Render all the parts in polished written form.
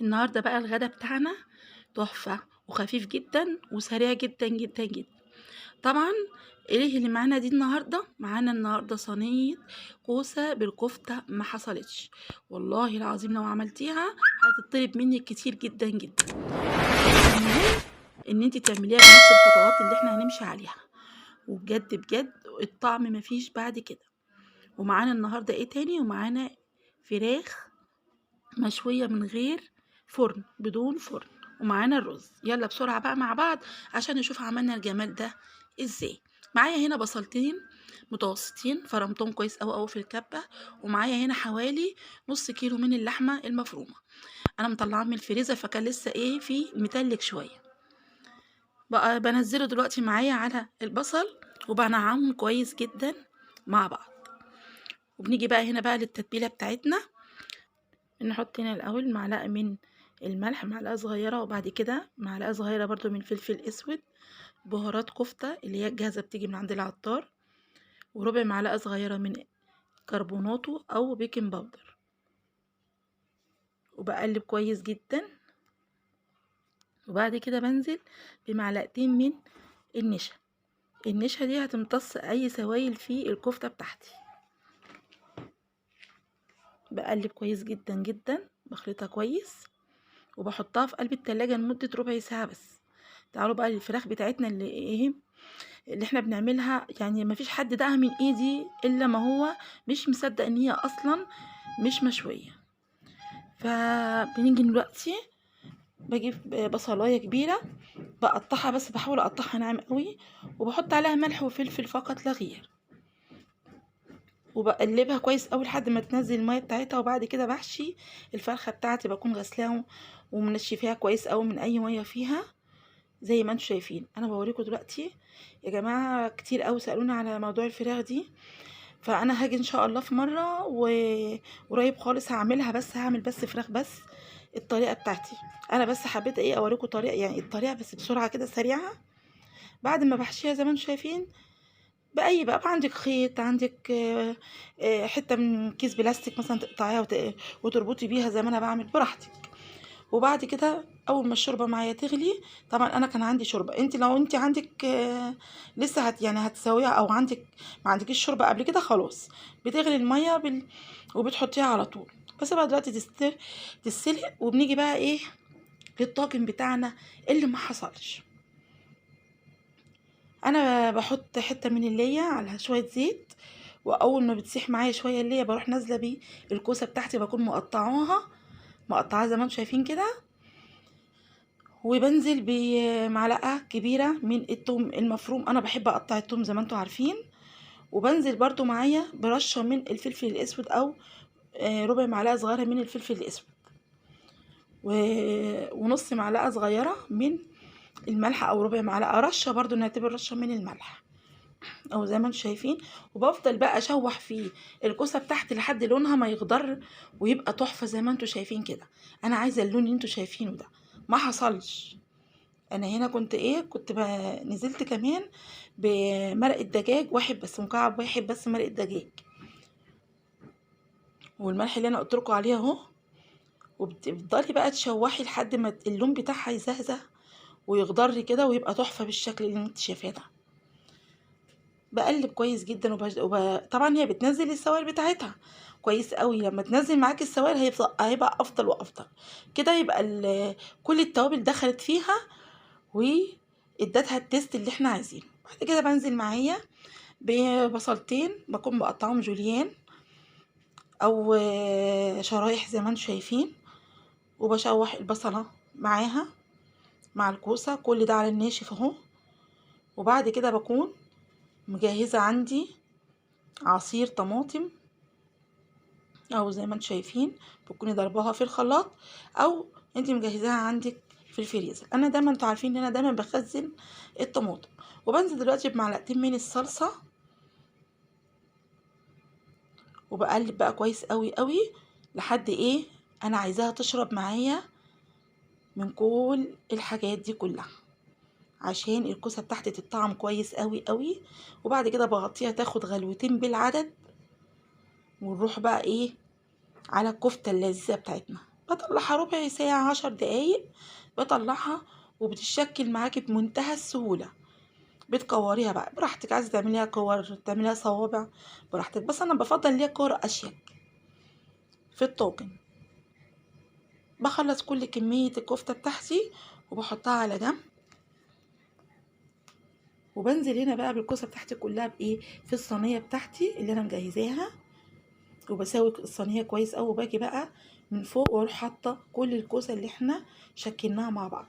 النهارده بقى الغدا بتاعنا تحفة وخفيف جدا وسريع جدا جدا جدا. طبعا ايه اللي معانا دي النهارده؟ معانا النهارده صينية كوسة بالكفته ما حصلتش، والله العظيم لو عملتيها هتطلب منك كتير جدا جدا. المهم ان انت تعمليها بنفس الخطوات اللي احنا هنمشي عليها، وبجد بجد الطعم مفيش بعد كده. ومعانا النهارده ايه تاني؟ ومعانا فراخ مشوية من غير فرن، بدون فرن، ومعانا الرز. يلا بسرعة بقى مع بعض عشان نشوف عملنا الجمال ده ازاي. معايا هنا بصلتين متوسطين فرمتهم كويس قوي قوي في الكبه، ومعايا هنا حوالي نص كيلو من اللحمة المفرومه، انا مطلعاه من الفريزر فكان لسه ايه في متلج شوية. بقى بنزله دلوقتي معايا على البصل وبنعمهم كويس جدا مع بعض. وبنيجي بقى هنا بقى للتتبيله بتاعتنا. نحط هنا الاول معلقه من الملح، معلقه صغيرة، وبعد كده معلقه صغيرة برضو من فلفل اسود، بهارات كفته اللي هي الجاهزة بتيجي من عند العطار، وربع معلقه صغيرة من كربوناتو او baking powder، وبقلب كويس جدا. وبعد كده بنزل بمعلقتين من النشا. النشا دي هتمتص اي سوائل في الكفتة بتاعتي. بقلب كويس جدا جدا، بخلطها كويس وبحطها في قلب التلاجة لمدة ربع ساعة بس. تعالوا بقى للفراخ بتاعتنا اللي ايه اللي احنا بنعملها، يعني ما فيش حد دقها من ايدي الا ما هو مش مصدق ان هي اصلا مش مشوية. فبنيجي دلوقتي بجيب بصلايه كبيرة بقطعها، بس بحاول اقطعها ناعم قوي، وبحط عليها ملح وفلفل فقط لا غير، وبقلبها كويس قوي لحد ما تنزل المية بتاعتها. وبعد كده بحشي الفرخه بتاعتي، بكون غسلاها ومنشفاها كويس قوي من اي مية فيها زي ما انتم شايفين. انا بوريكم دلوقتي يا جماعة، كتير قوي سالونا على موضوع الفراخ دي، فانا هاجي ان شاء الله في مرة وقريب خالص هعملها، بس هعمل بس فراخ بس الطريقة بتاعتي انا، بس حبيت ايه اوريكم طريقه، يعني الطريقة بس بسرعة كده سريعة. بعد ما بحشيها زي ما انتم شايفين باي بقى عندك خيط، عندك حتة من كيس بلاستيك مثلا تقطعيها وتربطي بيها زي ما انا بعمل براحتك. وبعد كده اول ما الشوربة معايا تغلي، طبعا انا كان عندي شوربة، انت لو انت عندك لسه يعني هتسويها او عندك ما عندكيش شوربة قبل كده خلاص بتغلي المية وبتحطيها على طول. بس بقى دلوقتي تتسلق. وبنيجي بقى ايه للطاجن بتاعنا اللي ما حصلش. انا بحط حتة من الليه على شوية زيت، واول ما بتسيح معايا شوية الليه بروح نازله بيه الكوسه بتاعتي، بكون مقطعاها زي ما انتم شايفين كده، وبنزل بمعلقه كبيرة من التوم المفروم، انا بحب اقطع التوم زي ما انتم عارفين. وبنزل برضو معايا برشه من الفلفل الاسود او ربع معلقه صغيرة من الفلفل الاسود، ونص معلقه صغيرة من الملح او ربع معلقه، رشه برضو نعتبر رشه من الملح او زي ما انتم شايفين. وبفضل بقى اشوح في الكوسه بتاعتي لحد لونها ما يخضر ويبقى تحفة زي ما انتم شايفين كده. انا عايزه اللون اللي انتم شايفينه ده، ما حصلش. انا هنا كنت ايه، كنت نزلت كمان بمرقه دجاج واحد بس، مكعب واحد بس مرقه دجاج، والملح اللي انا قلت لكم عليه اهو. وبتفضلي بقى تشوحي لحد ما اللون بتاعها يزهزه ويخضر كده ويبقى تحفة بالشكل اللي انت شايفاه ده. بقلب كويس جدا طبعا هي بتنزل السوائل بتاعتها كويس قوي، لما تنزل معاكي السوائل هيبقى افضل وافضل كده، يبقى كل التوابل دخلت فيها وادتها التيست اللي احنا عايزينه. بعد كده بنزل معايا ببصلتين بكون بقطعهم جوليان او شرايح زي ما انتم شايفين، وبشوح البصله معاها مع الكوسه، كل ده على الناشف اهو. وبعد كده بكون مجهزة عندي عصير طماطم او زي ما انتم شايفين، بتكوني ضرباها في الخلاط او انت مجهزاها عندك في الفريزر. انا دايما انتوا عارفين ان انا دايما بخزن الطماطم. وبنزل دلوقتي بمعلقتين من الصلصه، وبقلب بقى كويس قوي قوي لحد ايه انا عايزاها تشرب معايا من كل الحاجات دي كلها عشان الكوسه بتاعتي تتطعم كويس قوي قوي. وبعد كده بغطيها تاخد غلوتين بالعدد، ونروح بقى ايه على الكفتة اللذيذة بتاعتنا. بطلعها ربع ساعة 10 دقايق بطلعها، وبتتشكل معاكي بمنتهى السهولة. بتكوريها بقى براحتك، عايزة تعمليها كور تعمليها صوابع براحتك، بس انا بفضل ليها كور اشيك في الطاجن. بخلص كل كمية الكفتة بتاعتي وبحطها على جنب، وبنزل هنا بقى بالكوسة بتاعتي كلها بايه في الصينية بتاعتي اللي انا مجهزاها، وبساوي الصينية كويس قوي. وباجي بقى من فوق واروح حاطة كل الكوسة اللي احنا شكلناها مع بعض،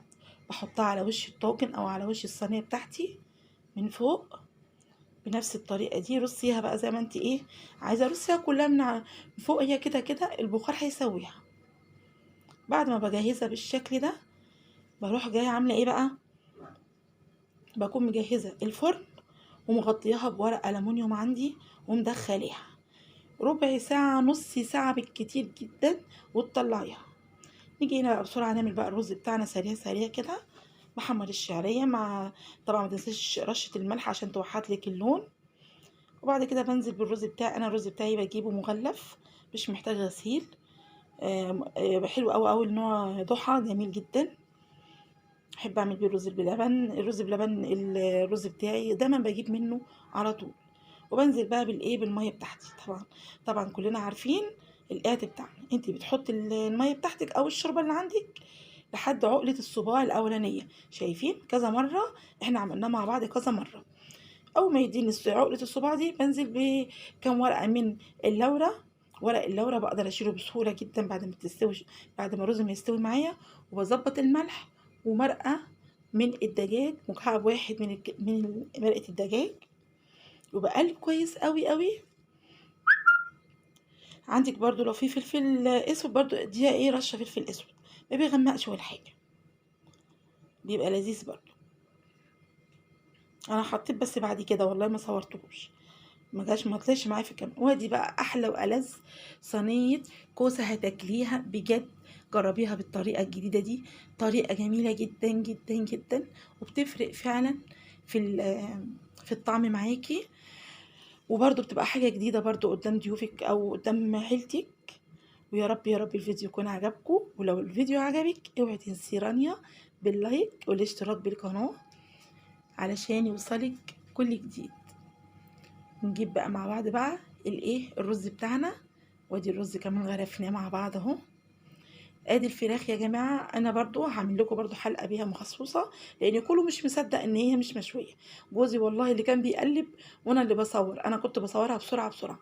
بحطها على وش الطاجن او على وش الصينية بتاعتي من فوق بنفس الطريقة دي. رصيها بقى زي ما انت ايه عايزة، رصيها كلها من فوق، هي كده كده البخار هيسويها. بعد ما بجهزها بالشكل ده بروح جاية عاملة ايه بقى، بكون مجهزة الفرن ومغطياها بورق ألمونيوم عندي ومدخليها ربع ساعة نص ساعة بالكتير جدا وتطلعيها. نيجي هنا بقى بسرعة نعمل بقى الرز بتاعنا سريع سريع كده. بحمر الشعرية مع طبعا ما تنسيش رشة الملح عشان توحد لك اللون. وبعد كده بنزل بالرز بتاعي. انا الرز بتاعي بجيبه مغلف مش محتاج غسيل، حلو قوي قوي، النوع ضحى جميل جدا. بحب اعمل بيه الرز بلبن، الرز بلبن الرز بتاعي دايما بجيب منه على طول. وبنزل بقى بالايه بالمية بتاعتي. طبعا كلنا عارفين القعد بتاعنا، انت بتحطي المية بتاعتك او الشوربة اللي عندك لحد عقله الصباع الاولانية. شايفين كذا مرة احنا عملناه مع بعض كذا مرة. اول ما يديني عقله الصباع دي بنزل بكام ورقة من اللورة. ورق اللورة بقدر اشيله بسهولة جدا بعد ما تستوي، بعد ما الرز ما يستوي معايا. وبظبط الملح ومرقه من الدجاج، مكعب واحد من مرقه الدجاج، وبقلب كويس قوي قوي. عندك برضو لو في فلفل اسود برضو اديها ايه رشه فلفل اسود، ما بيغمقش ولا حاجة، بيبقى لذيذ برضو. انا حطيت بس بعد كده والله ما صورتهوش، ما جاش ما طلعش معايا في الكاميرا. وادي بقى احلى والذ صينية كوسة هتاكليها بجد. جربيها بالطريقة الجديدة دي، طريقه جميلة جدا جدا جدا، وبتفرق فعلا في الطعم معاكي، وبرضو بتبقى حاجة جديدة برضو قدام ضيوفك او قدام عيلتك. ويا رب يا رب الفيديو يكون عجبكم، ولو الفيديو عجبك اوعي تنسي رانيا باللايك والاشتراك بالقناة علشان يوصلك كل جديد. نجيب بقى مع بعض بقى الايه الرز بتاعنا، وادي الرز كمان غرفناه مع بعض اهو. ادي الفراخ يا جماعة، انا برضو هعمل لكم برضو حلقة بيها مخصوصة، لان كله مش مصدق ان هي مش مشوية. جوزي والله اللي كان بيقلب وانا اللي بصور، انا كنت بصورها بسرعة بسرعة.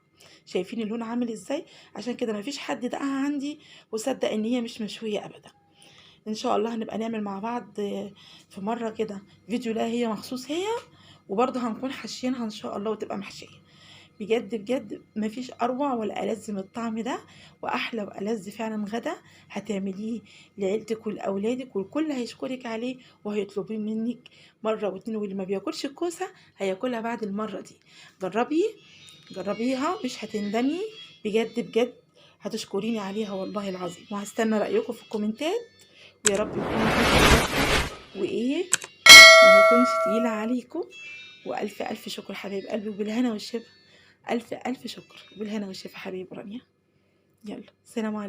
شايفين اللون عامل ازاي؟ عشان كده مفيش حد دقها عندي وصدق ان هي مش مشوية ابدا. ان شاء الله هنبقى نعمل مع بعض في مرة كده فيديو لا هي مخصوص هي، وبرضه هنكون حاشينها ان شاء الله وتبقى محشيه. بجد بجد مفيش اروع ولا ألذ من الطعم ده، واحلى وألذ فعلا غدا هتعمليه لعيلتك ولاولادك، والكل هيشكرك عليه وهيطلبيه منك مرة واتنين. واللي ما بياكلش الكوسه هياكلها بعد المرة دي. جربيها مش هتندمي بجد بجد، هتشكريني عليها والله العظيم. وهستنى رايكم في الكومنتات، ويا رب يكون وايه وما يكونش تقيلة عليكم. والف الف شكر حبايب قلبي، وبالهنا والشفا. الف الف شكر، بالهنا والشفا حبايب رانيا. يلا سلام عليكم.